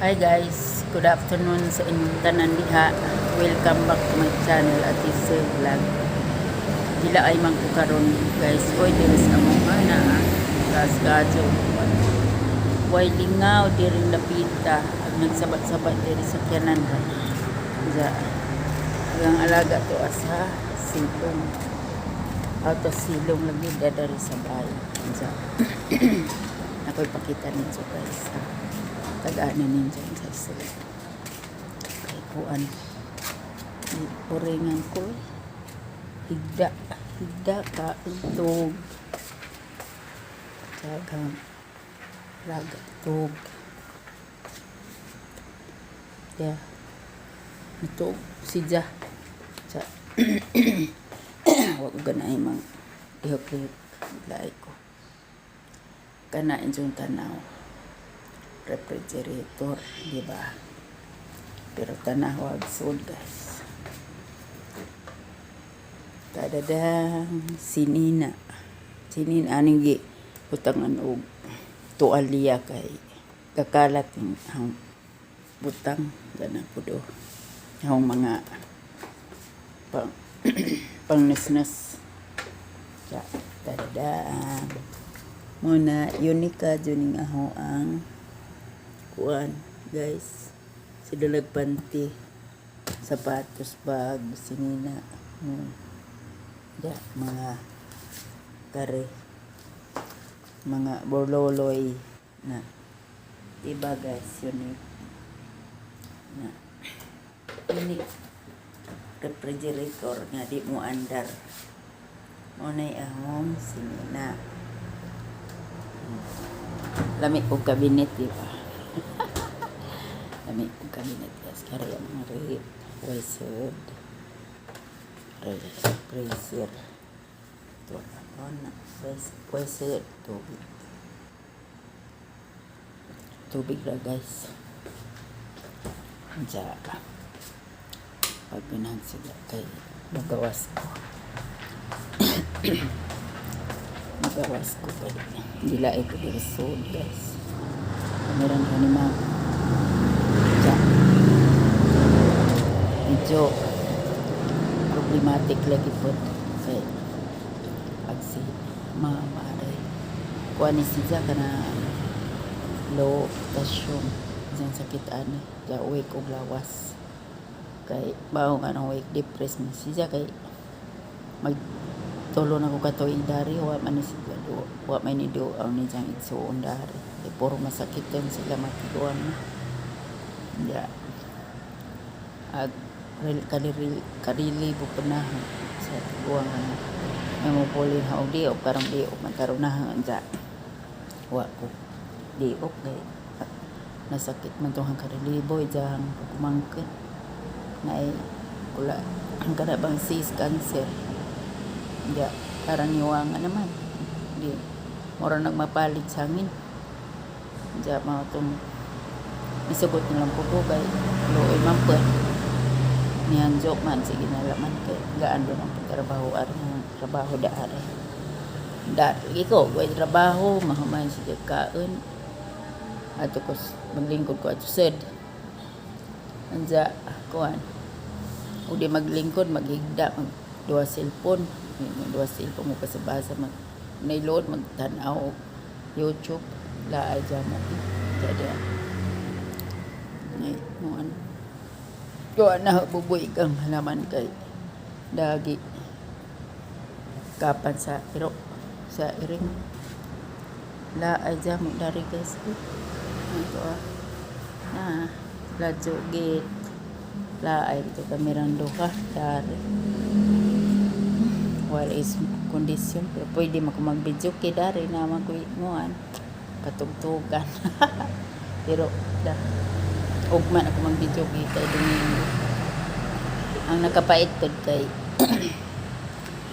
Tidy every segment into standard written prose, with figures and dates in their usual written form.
Hi guys, good afternoon sa inyong tanan diha. Welcome back to my channel, Ate Vlog. Dila ay man ko karon, guys. Oy, diri sa among ana gas gadyo. Way lingaw diri lapita ag nagsabat-sabat diri sa kiyanan ba. Ja. Ang alaga to asa silong. Auto silong lagi dadari sa bahay. Ja. Ako'y pakita ninyo, guys. Ha? Tagaan na ninyo sa sila. Kay kuan. Oringan ko eh. Higda. Higda ka. Itog. Dagang. Raga. Tug. Yeah. Ito. Sidya. Sa. Wag ganay mang lihok-lihok. Laay ko. Kana inyong tanaw. Refrigerator, di ba? Pero tanaw sud, guys. Tadadang sinina. Sinina aning gi butangan og tuwalya kay kakalat yung ang butang gana po do. Ang mga pang pangnesnes. Ja, tadadang. Muna, unika juning aho ang kuan, guys. Sila nagpanty, sapatos, bag, sinina. Ja, mga kare. Mga borloloy na. Diba, guys, unique. Na. Unique refrigerator nga di mo andar. Muna'y ahong sinina. Lami og cabinet, di ba? Lami og cabinet, guys. Kaya ang mga rep. Wizard. Freezer. Ito na. Wizard. Tubig. Tubig ra, guys. Diya. Pag ganahan sila kay magawas ko. Magawas ko kay dila ko diri sud, guys. Meron ko ni ma'am. Diya. Medyo problematic lagi po kay pag si mama aray. Kuha ni siya kana low potassium. Diyang sakit ani. Diya weak og lawas. Kay bao nga nang weak, depressed man siya kay mag tulo na ko ka tuig dari wa man ni siya do, wa man ni do ang ni diyang igsuon dari kay puro masakiton sila matiguang na. Ya, ag rel kaliri karili po panahon sa tiguang nga may mo puli na og diop karong diop man karon na anja wa ko diop kay nasakit man tong karilibo diyang kumangkit na ay kula ang kana bang sis cancer. Ya, karaniwanga naman di mura nagmapalit sa hangin. Diya mao tong isugot nilang pugo kay luoy man pud niyan, joke man, sige na laman kay gaan do ang pagtrabaho ari ang trabaho da ari da lagi ko way trabaho mahuman siya kaon ato ko maglingkod ko ato sed anja kuan o di maglingkod, maghigda, mag duha cellphone, duha cellphone mo basa-basa, mag naiload, magtan-aw og YouTube laay mo jadi ay mo ano kuan na bubuy kang halaman kay dagi kapan sa iro sa iring laay mo dari, guys. Ito ah na ladyo gate laay ito kamerang duha dari while is condition, pero pwede mo ko mag-video kay dari naman ko nguan katugtugan, pero da ugma na ko mag-video kay kay Domingo. Ang nakapait pod kay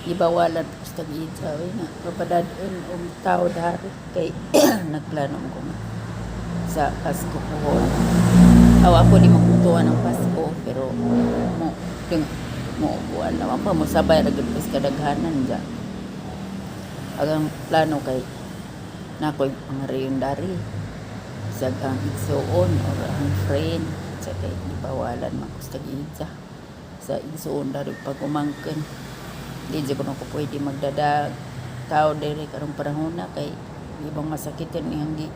gibawalan ko sa tag-ija oy nga papadadon og tao dari kay nagplano ko nga sa Pasko puhon. Aw, ako di makutuan ng Pasko, pero mo ding mo buwan naman pa mo sabay ra gyud sa kadaghanan dya. Agang plano kay na ako'y mga riyon dari. Bisag ang igsuon or ang friend sa kay gibawalan man ko sa tag-ija sa igsuon dari pag umangkin. Di jud kuno ko pwede magdadag tao diri karong panahon na kay ibang masakitan iyang gi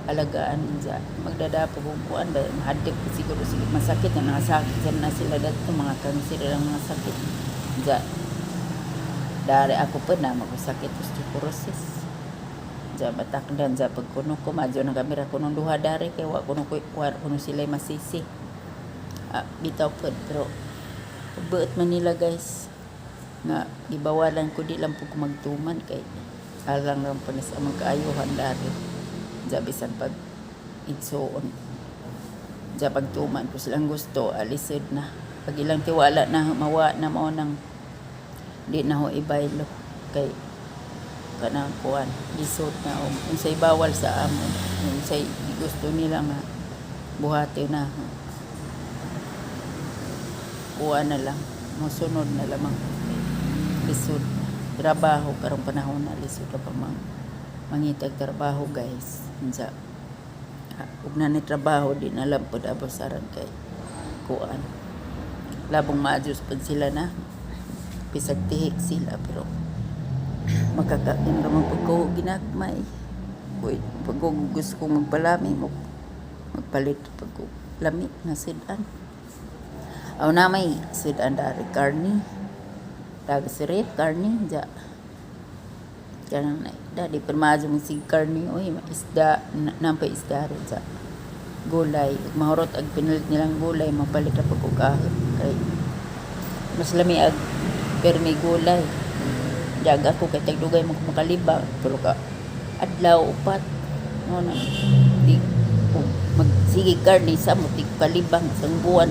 alagaan sa magdada pa kung kuan ba, mahadlok pa siguro sige masakit na nasakit na sila dadto, mga kanser ang mga sakit ja dari. Ako pa na magkasakit osteoporosis ja, matakdan ja pag kuno ko madyo na kamera kunong duha dari kay wa kuno ko, wa kuno sila masisi. Ah, bitaw pod, pero buot man nila, guys, nga gibawalan ko, di lang po ko magtuman kay alang lang po na sa among kaayuhan dari ja. Bisan pag igsuon ja, pagtuman ko silang gusto, alisod na pag ilang tiwala na mawa na mao nang di na ho ibaylo kay kanang kuan, lisod na og unsay bawal sa amo, unsay gusto nila nga buhati na, kuan na lang, mosunod na lamang. Lisod trabaho karong panahon na, lisod ra pa mang mangitag trabaho, guys. Unsa, ug na ni trabaho, di na lang pud abasaran kay kuan, labong maayos pud sila na bisag tihik sila, pero makakain ra man pud ko ginagmay. Kuy pag ko gusto kong magpalami mo, magpalit pag ko lami nga sud-an. Aw, na may sud-an dari, karni dag sirit karni ja kanang na dadi permajo mo sig karni oy, isda nampay isda rin sa gulay. Ug mahurot ag pinalit nilang gulay, mapalit ra pag og kahit kay mas lami ag permi gulay. Jag ako kay tagdugay mo ko makaliba, tulo ka adlaw, upat mo na di og magsige karni sa mo di ko kalibang isang buwan,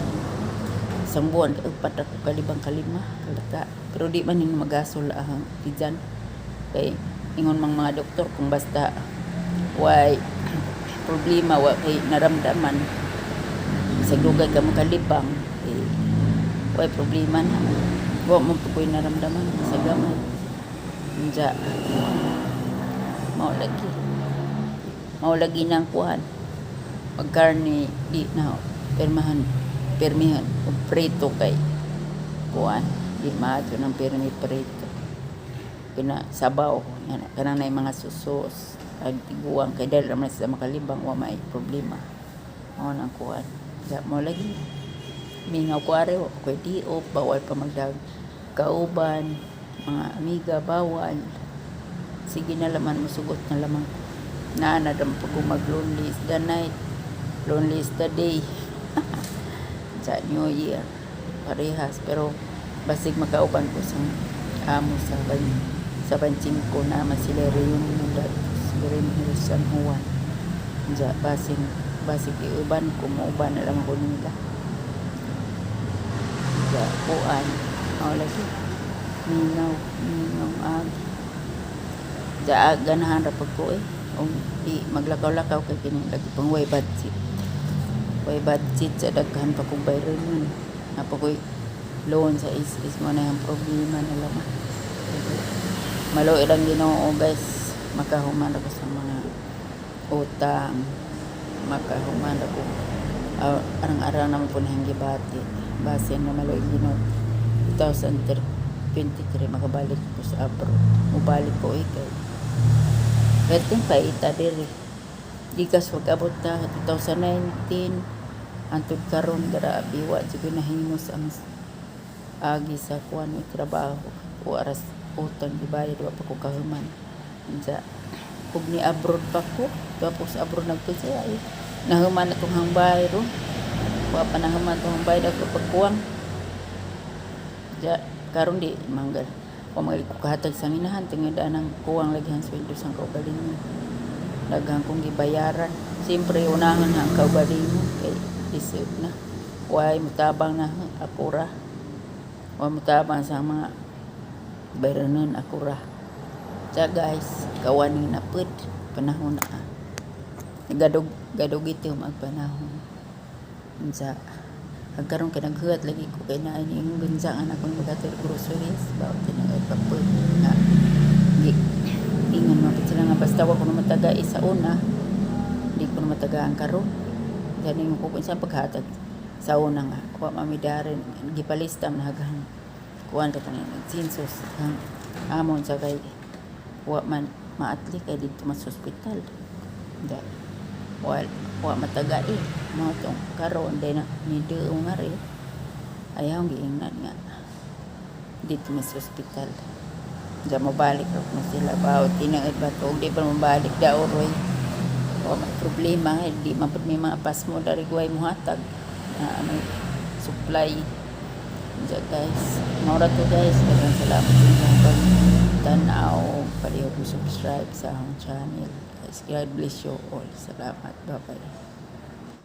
isang buwan kay upat ako kalibang, kalima kalata. Pero di man ning magasol ang tiyan kay ingon mang mga doktor kung basta way problema, wa kay naramdaman sa dugay ka makalibang, eh, way problema na. Wa man po ko'y naramdaman sa gamay. Unja, mao lagi nang kuan, pagkarni di na permahan, permihan og prito kay kuan, di maayo ng permi prito. Kina sabaw yan, kanang nay mga susos ag tiguang kay dahil naman sa makalibang, wa may problema. Mao nang kuan. Ja, mao lagi mingaw ko ari, wa ko'y di-off, bawal pa magdag kauban, mga amiga bawal. Sige na laman, musugot na lamang ko naa na dam pag mag lonely is the night, lonely is the day sa New Year parehas. Pero basig makauban ko sa amo sa bansing ko na man sila reunion sa Green Hills, San Juan. Ja, basing basig iuban ko, muuban na lang ako nila. Ja, kuan, mao lagi, mingaw mingaw agi. Ja, ganahan ra pag ko eh og di maglakaw-lakaw kay kini lagi pang way budget, way budget sa daghan pa kong bayronon na pa ko'y loan sa is mo na yung problema na laman. Maluoy lang Ginoo, guys, makahuman ako sa mga utang, makahuman ako. Arang-arang naman po nahing gibati, basin na maluoy Ginoo, 2023 makabalik ko sa abroad. Mubalik ko eh kay perting paita diri. Gikas pag-abot na 2019 antud karon, grabe, wa jud ko nahimos ang agi sa kuan, may trabaho o aras utang gibayad, wa pa ko kahuman. Unsa ug ni abroad pa ko, tapos abroad nagto siya eh. Nahuman na tong hambay ro, wa pa nahuman tong hambay ako pagkuwang. Ja, karon di manggal wa magali ko kahatag sa nginahan tungod anang kuwang lagi ang sweldo sa kaugalingon. Daghan kong gibayaran. Siyempre unahan ang kaugalingon kay isip na way mutabang na ako ra, wa mutabang sa mga bayranon, ako ra. Ja guys, kawaning na pud panahon na, ah. Gadog gadog ito mag panahon. Unsa hagkaron kay naghuat lagi ko kay naa ni yung gunsangan akong magator groceries ba tinagay pa pud nga gi ingon man pud sila nga basta wa ko matagay sa una. Di ko na matagaan karon. Gani ko kung saan paghatag sa una nga wa mamidarin, gipalista man hagang kuan ka tanan census ang amon sa kay wa man maatli kay didto man sa ospital da wa wa matagai. Mao tong karon day na ni duong nga rin ayaw giingnan nga didto man sa ospital. Diyan mobalik ra kuno sila ba tinuod ba to, di pa mobalik daw roy. Wa may problema, di man pud may mga pasmo dari guway mohatag na may supply. Diyan, guys, mao ra to, guys. Daghang salamat sa inyong pagtan-aw. Palihog mo subscribe sa akong channel, guys. God bless you all. Salamat. Bye bye.